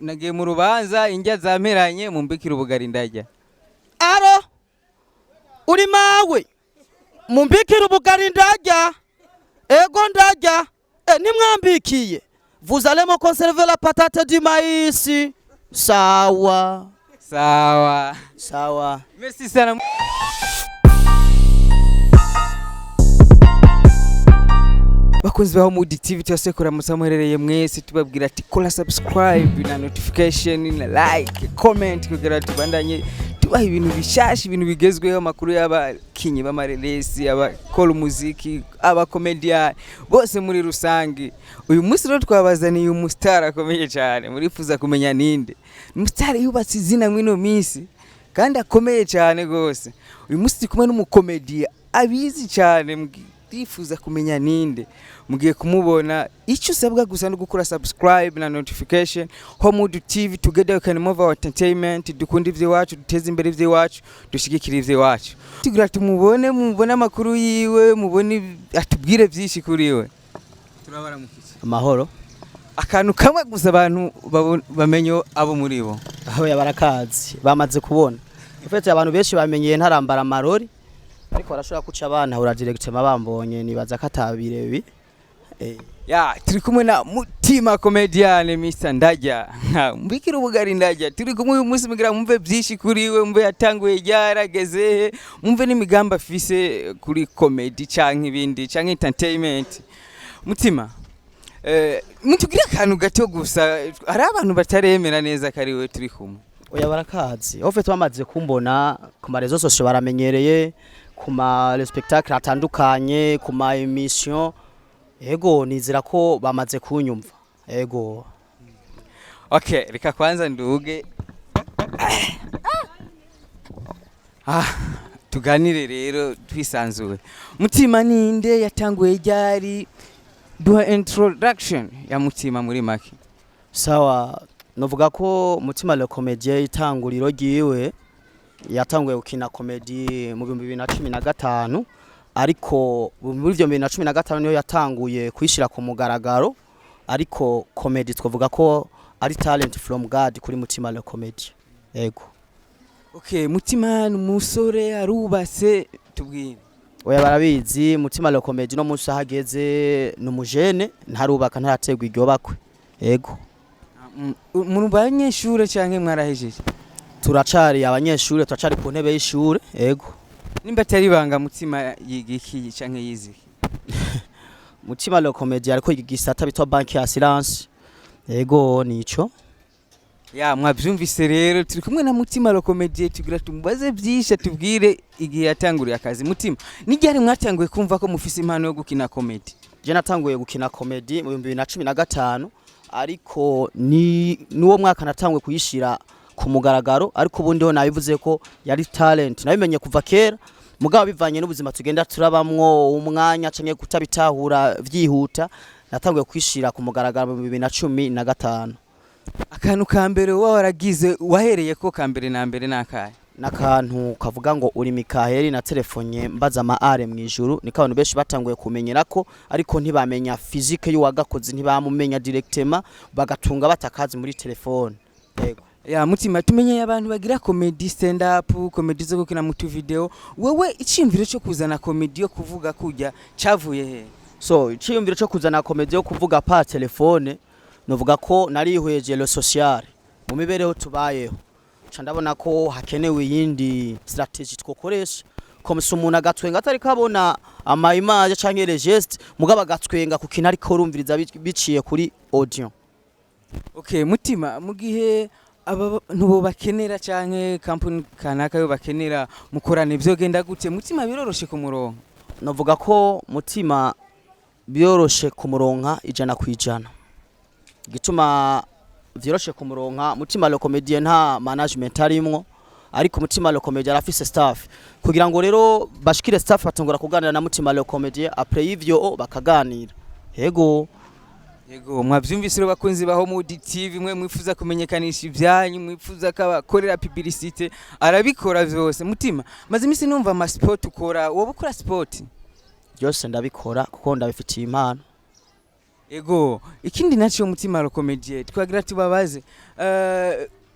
Nagiye mu rubanza, indya zamperanye, mumbikire ubugari ndarya. Allô, uri mawe, mumbikire ubugari ndarya. Ego, ndarya. Nimwambikiye, vous allez me conserver la patate du maïs. Sawa. Sawa. Sawa. Merci sana. Bakunzi ba Mudi TV, twese kuramutsa muherereye mwese, tubabwira ati kora subscribe na notification na like, comment, kugira tubandanye tubaha ibintu bishasha, ibintu bigezweho, amakuru y'abakinyi b'amareresi, abakora umuziki, abakomedian bose muri rusange. Uyu munsi rero twabazaniye umustar akomeye cyane. Murifuza kumenya ninde? Umustar yubatse izina mw'ino minsi kandi akomeye cyane rwose. Uyu munsi turi kumwe n'umukomediya abizi cyane. Mwifuza kumenya ninde? Mugiye kumubona. Icyo usabwa gusa no gukora subscribe na notification. Homewood TV, together we can move our entertainment. Dukunda iby'iwacu, duteze imbere iby'iwacu, dushyigikire iby'iwacu. Tugira tumubone, mubone amakuru yiwe, mubone atubwire byinshi kuri we. Turabaramukije. Amahoro. Akantu kamwe gusa abantu bamenye abo muri bo. Aho barakazi bamaze kubona. Ufite abantu benshi bamenyeye ntarambara amarori, ariko barashobora kuca abana ura directement bambonye, nibaza ko atabirebi. Ya, turi kumwe na Mutima Comedian, Mr Ndajya, mbikira ubugari ndajya. Turi kumwe uyu munsi mugira mumve byinshi kuri we, mumve yatanguye ryarageze he, mumve n'imigambi afise kuri comedy canke ibindi canke entertainment. Mutima, mutubwire akantu gato gusa, hari abantu bataremera neza ko ari we turi kumwe. Oya, barakazi. Au fait bamaze kumbona ku ma réseaux sociaux, baramenyereye ku ma spectacle atandukanye, ku ma émission. Ego, nizera ko bamaze kunyumva, ego. Okay, reka kwanza nduge. Ah, tuganire rero twisanzuye. Mutima ninde? Yatanguye ryari? Duha introduction ya Mutima muri make. Sawa, novuga ko Mutima le Comédien, itanguriro ryiwe, yatanguye gukina comedy mu 2015, ariko muri ivyo 2015 niyo yatanguye kuyishira ku mugaragaro. Ariko comedy twavuga ko ari talent from God kuri Mutima le Comédien, ego. Okay, Mutima ni umusore, arubatse? Tubwire. Oya, barabizi. Mutima le Comédien no munsi ahageze ni umujene, ntarubaka, ntarategwa iryo bakwe, ego. Mu banyeshure canke mwarahejeje? Turacari abanyeshure, turacari ku ntebe y'ishure, ego. Nimba atari ibanga, Mutima yiga iki canke yize iki? Mutima le Comédien ariko yiga igisata bitwa banque assurance, ego, nico. Ya, mwavyumvise rero, turi kumwe na Mutima le Comédien, tugira tumubaze byinshi, atubwire igihe yatanguriye akazi. Mutima, ni ryari mwatanguye kumva ko mufise impano yo gukina comedy? Je natanguye gukina comedy mu 2015, ariko ni nuwo mwaka natanguye kuyishira ku mugaragaro. Ariko ubundi ho nabivuze ko yari talent, nabimenye kuva kera, mugabo bivanye n'ubuzima tugenda turabamwo, umwanya canke kutabitahura vyihuta, natanguye kwishira ku mugaragaro mu 2015. Akantu ka mbere uba waragize, wahereye ko ka mbere na mbere, nakahe? N'akantu kavuga ngo uri Mikaheli, na telefonye mbaza ama are mu ijuru. Niko abantu benshi batanguye kumenyera ko, ariko ntibamenya physique y'uwagakoze, ntibamumenya directement, bagatunga batakazi muri telefone, yego. Ya, Mutima, tumenyeye abantu bagira comedy stand up, comedy zo gukina mu tuvideo. Wewe iciyumviro cyo kuzana comedy yo kuvuga kujya cavuye he? So iciyumviro cyo kuzana comedy yo kuvuga par téléphone, novuga ko narihweje le social mu mibereho tubayeho, ca ndabona ko hakenewe iyindi strategy twokoresha, comme si umuntu agatwenga atari kabona ama image canke les gestes, mugabo agatwenga ku kintu ariko urumviriza biciye kuri audio. Okay, Mutima, mu gihe abantu bo bakenera canke company kanaka yo bakenera mukorana, ivyo genda gute? Mutima biroroshe kumuronka? Novuga ko Mutima byoroshe kumuronka 100%. Igituma vyoroshe kumuronka, Mutima le Comédien nta management arimwo, ariko Mutima le Comédien arafise staff. Kugira ngo rero bashikire staff, batongora kuganira na Mutima le Comédien, après y'ivyo bakaganira, yego. Yego, mwavyumvise rero, bakunzi baho Mudi TV, mwe mwifuza kumenyekanisha ivyanyu, mwifuza ko abakorera publicité, arabikora vyose. Mutima, maze imisi numva ama sport ukora, wowe ukora sport? Byose ndabikora kuko ndabifitiye impano. Ego, ikindi naco, Mutima le Comédien, twagira tubabaze,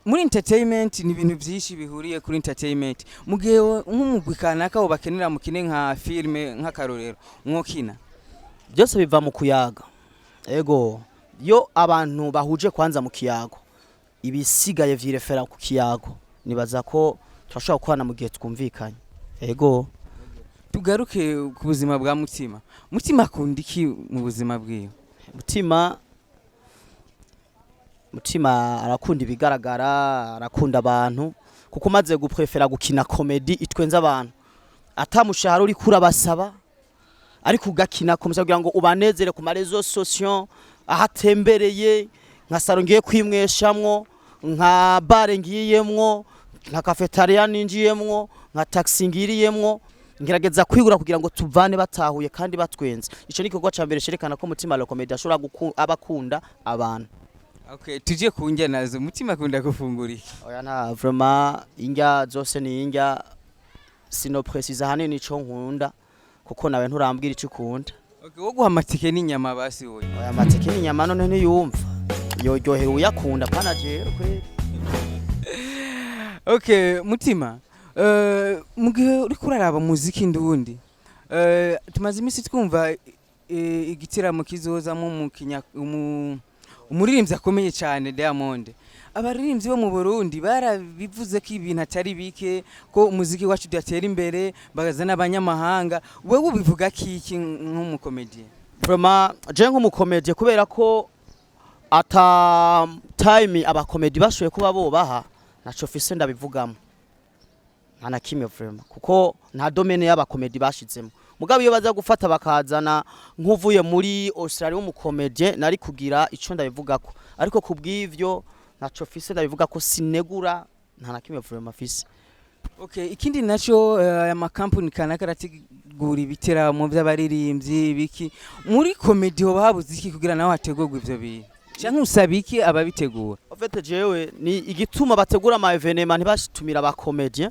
muri entertainment ni ibintu byinshi bihuriye kuri entertainment. Mu gihe nk'umugwi kanaka bakenera mukine nka filme, nk'akarorero, mwokina? Byose biva mu kuyaga. Ego, iyo abantu bahuje kwanza mu kiyago, ibisigaye vyirefera ku kiyago. Nibaza ko turashobora gukorana mu gihe twumvikanye, ego. Tugaruke ku buzima bwa Mutima. Mutima akunda iki mu buzima bwiwe? Mutima arakunda ibigaragara, arakunda abantu, kuko umaze guprefera gukina comedy itwenza abantu, atamushahara uriko urabasaba, ariko ugakina comedy kugira ngo ubanezere ku ma réseaux sociaux, ahatembereye, nka salon ngiye kwimweshamwo, nka bar ngiyemwo, nka cafétéria ninjiyemwo, nka taxi ngiriyemwo, ngerageza kwigura kugira ngo tuvane batahuye kandi batwenze. Ico ni igikorwa ca mbere cerekana ko Mutima le Comedy ashobora aba akunda abantu. Okay, tuje ku ndya nazo. Mutima akunda gufungura iki? Oya, nta, vraiment indya zose ni indya, sino précise ahanini ico nkunda, kuko nawe nturambwira ico ukunda. Okay, wo guha amatike n'inyama basi wowe? Oya, amateke n'inyama none ntiyumva yoryohera uyakunda, pana jewe kweli. Okay, Mutima, mu gihe uriko uraraba muziki ndundi, tumaze iminsi twumva igitaramo kizozamo umuririmbyi akomeye cyane Diamond. Abaririmbyi bo mu Burundi barabivuze ko ibintu atari bike, ko umuziki wacu udatera imbere, bagazana abanyamahanga. Wewe ubivuga kiki nk'umukomediye? Vraiment, je nk'umukomedie, kubera ko ata time abakomedi bashoboye kuba bobaha, ntaco fise ndabivugamo, nta na kimwe vraiment, kuko nta domaine y'abakomedi bashizemo. Mugabo iyo baza gufata bakazana nk'uvuye muri Australia w'umukomedie, nari kugira ico ndabivugako, ariko kubw'ivyo ntaco fise ndabivugako, sinegura, nta na kimwe vraiment fise. Okay, ikindi naco, aya makampuni kanaka arategura ibiteramo by'abaririmbyi biki. Muri comedy hoba habuze iki kugira nawe hategurwe ivyo bintu, canke usaba iki ababitegura? En fait, jewe ni igituma bategura ama événement ntibashitumira abakomedien,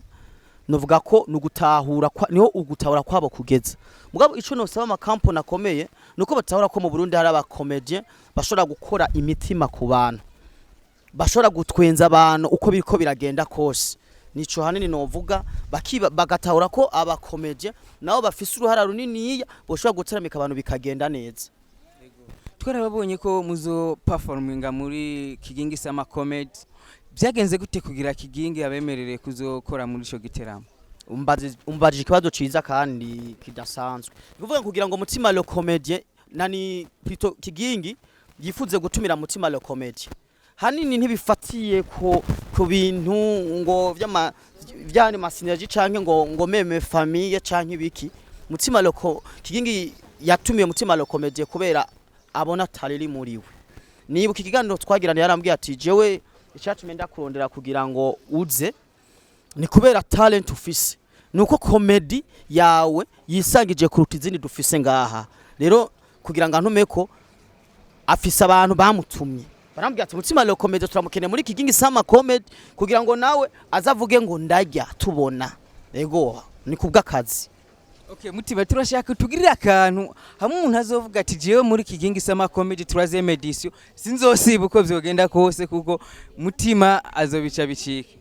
novuga ko nugutahura kwa, niho ugutahura kwabo kugeza. Mugabo ico nosaba amakampani akomeye nuko batahura ko mu Burundi hari abakomedien bashobora gukora imitima ku bantu, bashobora gutwenza abantu uko biriko biragenda kose. Nico hanini novuga, bakiba bagatahura ko abakomedien nabo bafise uruhara runiniya, boshobora guteramika abantu bikagenda neza. Twarababonye ko muzo performinga muri Kigingi Summer Comedy. Byagenze gute kugira Kigingi abemerere kuzokora muri ico giteramo? Umbajije ikibazo ciza kandi kidasanzwe. Ni kuvuga kugira ngo Mutima le Comedien, nani plutôt, Kigingi yifuze gutumira Mutima le Comedien, hanini ntibifatiye ko ku bintu ngo vyama vyane ma synergie canke ngo même famille canke ibiki. Mutima le Kigingi yatumiye Mutima le Comedien kubera abona talent muri we. Nibuka ikiganiro twagirana, yarambwiye ati: "Jewe icyatumye ndakurondera kugira ngo uze ni kubera talent ufise, nuko comedy yawe yisangije kuruta izindi dufise ngaha." Rero kugira ngo antumeko, afise abantu bamutumye, barambwira ati: "Mutima le Comedy turamukeneye muri Kigingi Summer Comedy kugira ngo nawe azavuge ngo ndarya tubona." Ego, ni kubw'akazi. Okay, Mutima, turashaka tugirire akantu hamwe umuntu azovuga ati: "Jewe muri Kigingi Summer Comedy troisième édition sinzosiba uko vyogenda kose, kuko Mutima azobica bicike."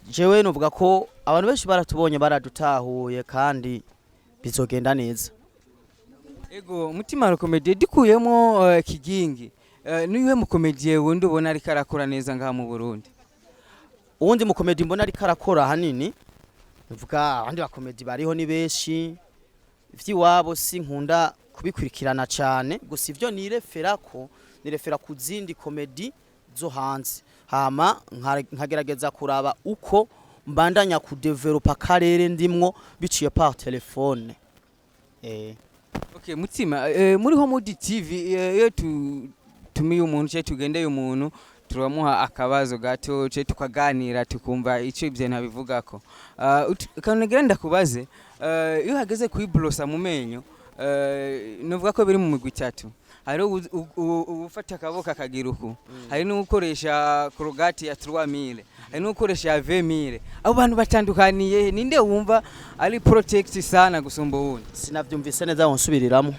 Jewe novuga ko abantu benshi baratubonye, baradutahuye, kandi bizogenda neza. Ego, Mutima le Comedy, dukuyemo Kigingi, niwe mu comedy wundi ubona ariko arakora neza ngaha mu Burundi? Uwundi mukomedi mbona ariko arakora hanini, mvuga abandi bakomedi bariho ni benshi, ivy'iwabo sinkunda kubikurikirana cane, gusa ivyo nirefera ko nirefera ku zindi komedi zo hanze, hama nkagerageza kuraba uko mbandanya kudevelopa akarere ndimwo biciye par telefone. Okay, Mutima, muri Homudi TV, iyo tumiye umuntu cye, tugendeye umuntu, turamuha akabazo gato cye, tukaganira, tukumva icyo ibyo ntabivugako. Kanegera ndakubaze, iyo hageze kwibrosa mu menyo, nuvuga ko biri mu migwi itatu: hari ufata akaboko akagira uku, hari n'ukoresha Colgate ya 3000, hari n'ukoresha ya 20000. Abo bantu batandukaniye he? Ninde wumva ari protect sana gusumba uwundi? Sinavyumvise neza, wonsubiriramo?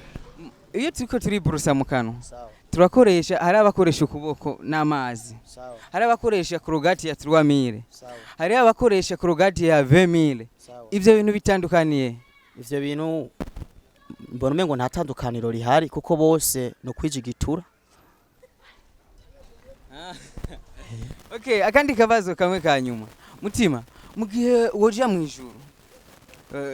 Iyo turiko turiborosa mu kanwa, Sawa. turakoresha, hari abakoresha ukuboko n'amazi, Sawa. hari abakoresha Colgate ya 3000, Sawa. hari abakoresha Colgate ya 20000. Sawa. Ivyo bintu bitandukaniye? Ivyo bintu mbona umengo nta tandukaniro rihari, kuko bose no kwijigitura. Okay, akandi kabazo kamwe ka nyuma. Mutima, mu gihe woja mu ijuru,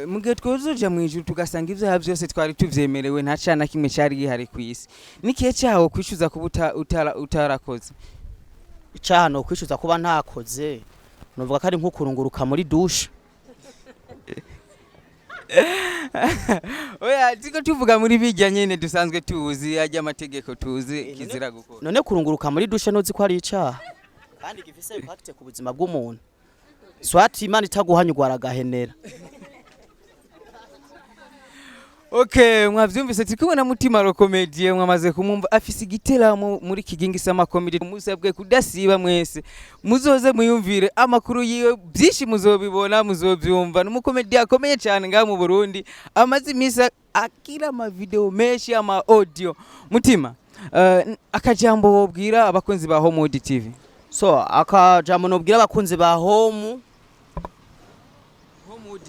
mu gihe twozoja mu ijuru tugasanga ivyaha vyose twari tuvyemerewe, nta cana kimwe cari gihari kw'isi, nikihe caho kwicuza kuba utarakoze? Icaha no kwicuza kuba ntakoze, novuga ko ari nko kurunguruka muri douche. Oya, turiko tuvuga muri bijya nyene dusanzwe tuzi, ajya amategeko tuzi kizira gukora. None kurunguruka muri douche ntuzi ko ari icaha kandi gifise impact ku buzima bw'umuntu? Swati Imana itaguhanye ugwara agahenera. Okay, mwavyumvise, turi kumwe na Mutima le Comédien, mwamaze kumwumva afise igiteramo muri Kigingi Summer Comedy. Musabwe kudasiba mwese, muzoze muyumvire amakuru yiwe, byinshi muzobibona, muzobyumva. Ni umukomedi akomeye cyane ngaha mu Burundi, amaze iminsi akira ama video menshi, ama audio. Mutima, akajambo wobwira abakunzi ba Homewood TV? So akajambo nobwira abakunzi ba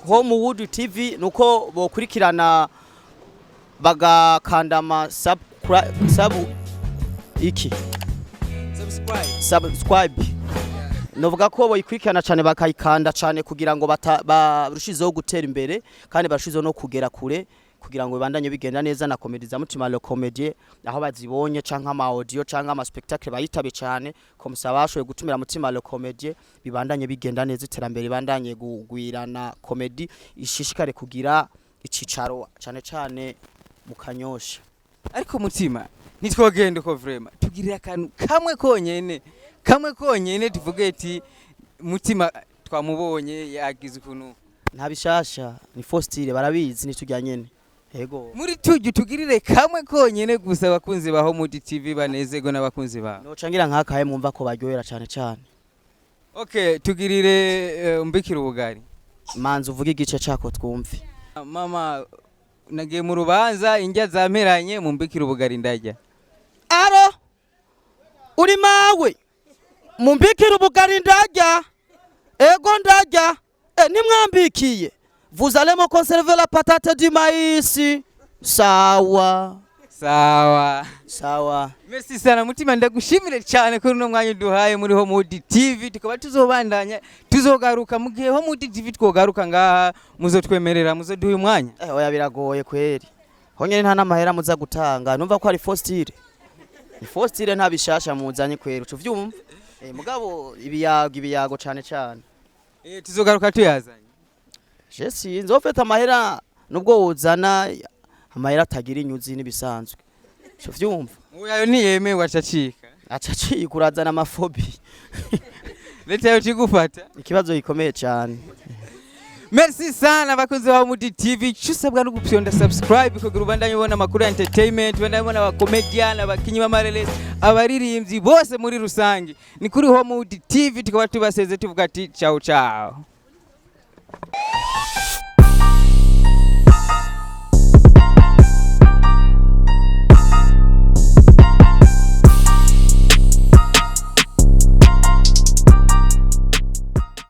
Homewood TV nuko bokurikirana bagakanda ama sub iki? Subscribe. Subscribe. Novuga ko boyikurikirana cyane, bakayikanda cyane kugira ngo barushizeho gutera imbere kandi barushizeho no kugera kure, kugira ngo bibandanye bigenda neza na comedy za Mutima le Comédien, aho bazibonye canke ama audio canke ama spectacle bayitabe cyane comme ça bashoboye gutumira Mutima le Comédien, bibandanye bigenda neza, iterambere ribandanye kugwirana, comedy ishishikare kugira icicaro cyane cyane mu Kanyosha. Ariko Mutima, ntitwogenda uko, vraiment tugirira akantu kamwe konyene, kamwe konyene, tuvuge ati Mutima twamubonye yagize ukuntu. Nta bishasha, ni fostile barabizi, nitujya nyene, yego. Muri tujye tugirire kamwe konyene gusa, abakunzi ba Homewood TV banezerwe n'abakunzi bawe. Noca ngira nkakaye mwumva ko baryohera cyane cyane. Okay, tugirire umbikire ubugari. Manzi uvuge igice cako twumve. Mama, nagiye mu rubanza, indya zamperanye, mumbikire ubugari ndarya. Aro uri mawe, mumbikire ubugari ndarya, ego ndarya. Nimwambikiye, vous allez me conserver la patate du maïs, sawa? Sawa. Sawa. Merci sana Mutima, ndagushimire cyane kuri uno mwanya uduhaye muri Homewood TV. Tukaba tuzobandanya, tuzogaruka mu gihe Homewood TV twogaruka ngaha, muzotwemerera, muzoduha umwanya? Oya, biragoye kweri, honyene nta n'amahera muza gutanga, numva ko ari fostile, ni fostile, nta bishasha muzanye kweri, uca uvyumva, mugabo ibiyago, ibiyago cane cane. Tuzogaruka tuyazanye. Je sinzi ofeta amahera, nubwo wozana amahera atagira inyuzi n'ibisanzwe, uca uvyumva. Uyayo ntiyemewe, acacika. Aca acika, urazana amafobi. Leta yawe ikigufata. Ikibazo gikomeye cane. Merci sana abakunzi ba Homewood TV. Icyo usabwa no gupyonda subscribe kugira ubandanye ubona amakuru ya entertainment, ubandanye ubona abacomedian, abakinyi b'amarelesi, abaririmbyi bose muri rusange. Ni kuri Homewood TV, tukaba tubaseze tuvuga ati ciao ciao.